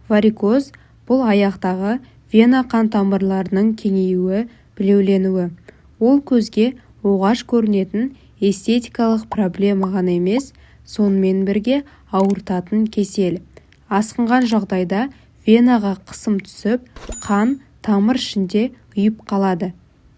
Варикоз – бұл аяқтағы вена қан тамырларының кеңеюі, білеуленуі. Ол көзге оғаш көрінетін эстетикалық проблема ғана емес, сонымен бірге ауыртатын кесел. Асқынған жағдайда венаға қысым түсіп, қан тамыр ішінде ұйып қалады,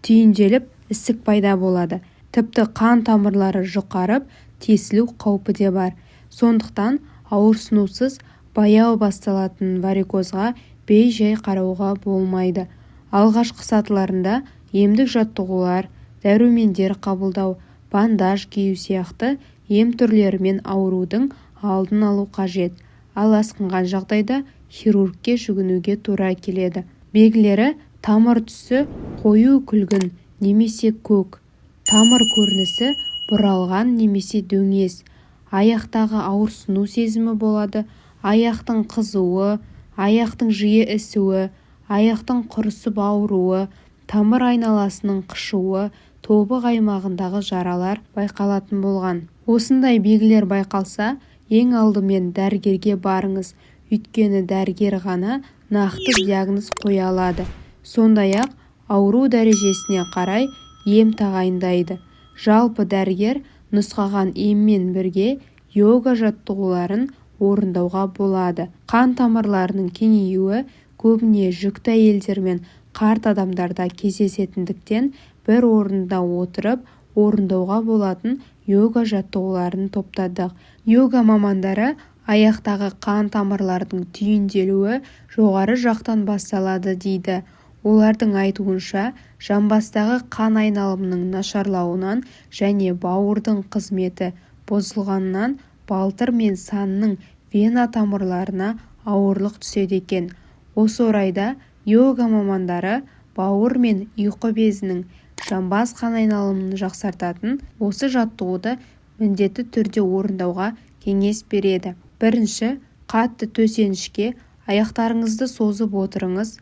түйінделіп, ісік пайда болады. Тіпті қан тамырлары жұқарып, тесілу қаупі де бар. Сондықтан ауырсынусыз, баяу басталатын варикозға бей-жай қарауға болмайды. Алғашқы сатыларында емдік жаттығулар, дәрумендер қабылдау, бандаж кию сияқты ем түрлерімен аурудың алдын алу қажет. Ал асқынған жағдайда хирургке жүгінуге тура келеді. Белгілері: тамыр түсі қою күлгін немесе көк, тамыр көрінісі бұралған немесе дөңес, аяқтағы ауырсыну сезімі болады, аяқтың қызуы, аяқтың жиі ісуі, аяқтың құрысып ауыруы, тамыр айналасының қышуы, тобық аймағындағы жаралар байқалатын болған. Осындай белгілер байқалса, ең алдымен дәрігерге барыңыз, өйткені дәрігер ғана нақты диагноз қоя алады. Сондай-ақ ауру дәрежесіне қарай ем тағайындайды. Жалпы, дәрігер нұсқаған еммен бірге йога жаттығуларын орындауға болады. Қан тамырларының кеңеюі көбіне жүкті әйелдер мен қарт адамдарда кездесетіндіктен, бір орында отырып орындауға болатын йога жаттығуларын топтадық. Йога мамандары аяқтағы қан тамырлардың түйінделуі жоғары жақтан басталады дейді. Олардың айтуынша, жамбастағы қан айналымының нашарлауынан және бауырдың қызметі бұзылғаннан балтыр мен санның вена тамырларына ауырлық түседі екен. Осы орайда йога мамандары бауыр мен ұйқы безінің, жамбас қан айналымын жақсартатын осы жаттығуды міндетті түрде орындауға кеңес береді. Бірінші, қатты төсенішке аяқтарыңызды созып отырыңыз.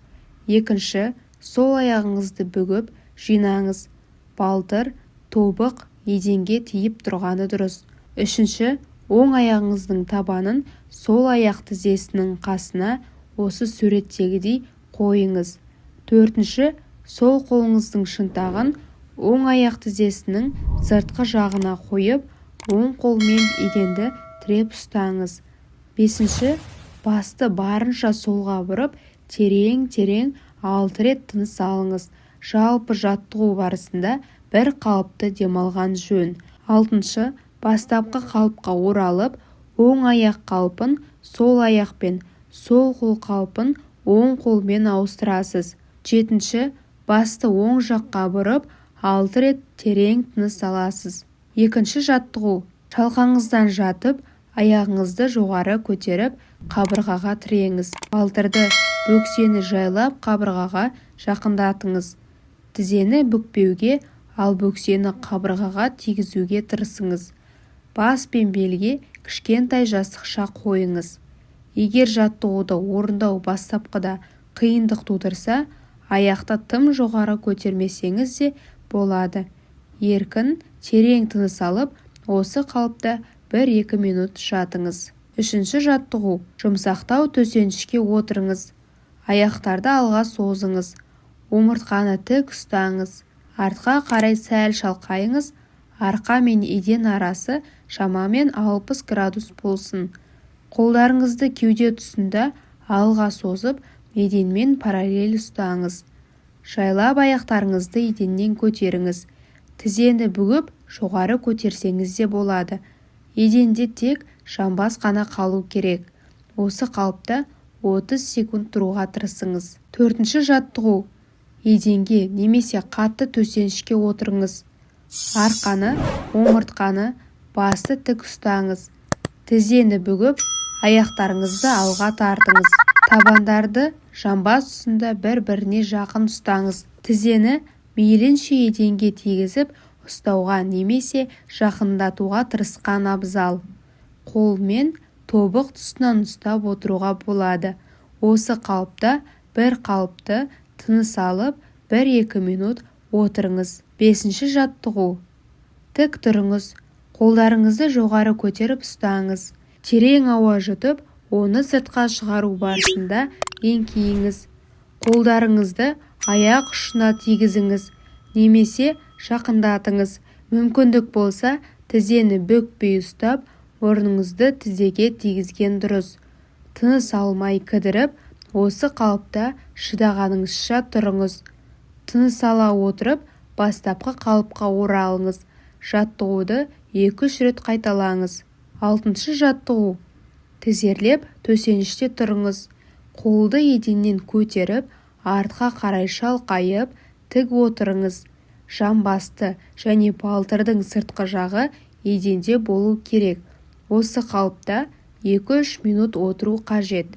Екінші, сол аяғыңызды бүгіп жинаңыз, балтыр, тобық еденге тиіп тұрғаны дұрыс. Үшінші, оң аяғыңыздың табанын сол аяқ тізесінің қасына осы суреттегідей қойыңыз. Төртінші, сол қолыңыздың шынтағын оң аяқ тізесінің сыртқы жағына қойып, оң қолмен еденді тіреп ұстаңыз. Бесінші, басты барынша солға бұрып, терең-терең алты рет тыныс алыңыз. Жалпы, жаттығу барысында бір қалыпты демалған жөн. Алтыншы, бастапқы қалыпқа оралып, оң аяқ қалпын сол аяқпен, сол қол қалпын оң қолмен ауыстырасыз. Жетінші, басты оң жаққа бұрып, алты рет терең тыныс аласыз. Екінші жаттығу: шалқаңыздан жатып, аяғыңызды жоғары көтеріп, қабырғаға тіреңіз. Балтырды, бөксені жайлап қабырғаға жақындатыңыз. Тізені бүкпеуге, ал бөксені қабырғаға тигізуге тырысыңыз. Бас пен белге кішкентай жастықша қойыңыз. Егер жаттығуды орындау бастапқыда қиындық тудырса, аяқты тым жоғары көтермесеңіз де болады. Еркін, терең тыныс алып, осы қалыпта 1-2 минут жатыңыз. Үшінші жаттығу: жұмсақтау төсенішке отырыңыз. Аяқтарды алға созыңыз, омыртқаны тік ұстаңыз, артқа қарай сәл шалқайыңыз. Арқа мен еден арасы шамамен 60 градус болсын. Қолдарыңызды кеуде тұсында алға созып, еденмен параллель ұстаңыз. Жайлап аяқтарыңызды еденнен көтеріңіз. Тізені бүгіп, жоғары көтерсеңіз де болады. Еденде тек жамбас қана қалу керек. Осы қалыпта 30 секунд тұруға тырысыңыз. Төртінші жаттығу: еденге немесе қатты төсенішке отырыңыз. Арқаны, омыртқаны, басты тік ұстаңыз. Тізені бүгіп, аяқтарыңызды алға тартыңыз. Табандарды жамбас тұсында бір-біріне жақын ұстаңыз. Тізені мейлінше еденге тигізіп ұстауға немесе жақындатуға тырысқан абзал. Қолмен тобық тұсынан ұстап отыруға болады. Осы қалыпта бір қалыпты тыныс алып, 1-2 минут отырыңыз. Бесінші жаттығу: тік тұрыңыз. Қолдарыңызды жоғары көтеріп ұстаңыз. Терең ауа жұтып, Оны сыртқа шығару барысында еңкейіңіз. Қолдарыңызды аяқ ұшына тигізіңіз немесе жақындатыңыз. Мүмкіндік болса, тізені бүкпей ұстап, мұрныңызды тізеге тигізген дұрыс. Тыныс алмай кідіріп, осы қалыпта шыдағаныңызша тұрыңыз. Тыныс ала отырып, бастапқы қалыпқа оралыңыз. Жаттығуды 2-3 рет қайталаңыз. Алтыншы жаттығу. Тізерлеп төсеніште тұрыңыз. Қолды еденнен көтеріп, артқа қарай шалқайып, тік отырыңыз. Жамбасты және балтырдың сыртқы жағы еденде болу керек. Осы қалыпта 2-3 минут отыру қажет.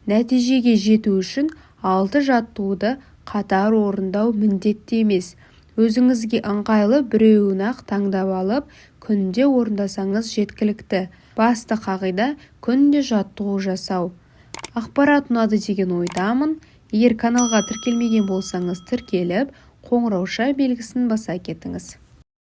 Нәтижеге жету үшін 6 жаттығуды қатар орындау міндетті емес. Өзіңізге ыңғайлы біреуін-ақ таңдап алып, күнде орындасаңыз жеткілікті. Басты қағида – күнде жаттығу жасау. Ақпарат ұнады деген ойдамын. Егер каналға тіркелмеген болсаңыз, тіркеліп, қоңырауша белгісін баса кетіңіз.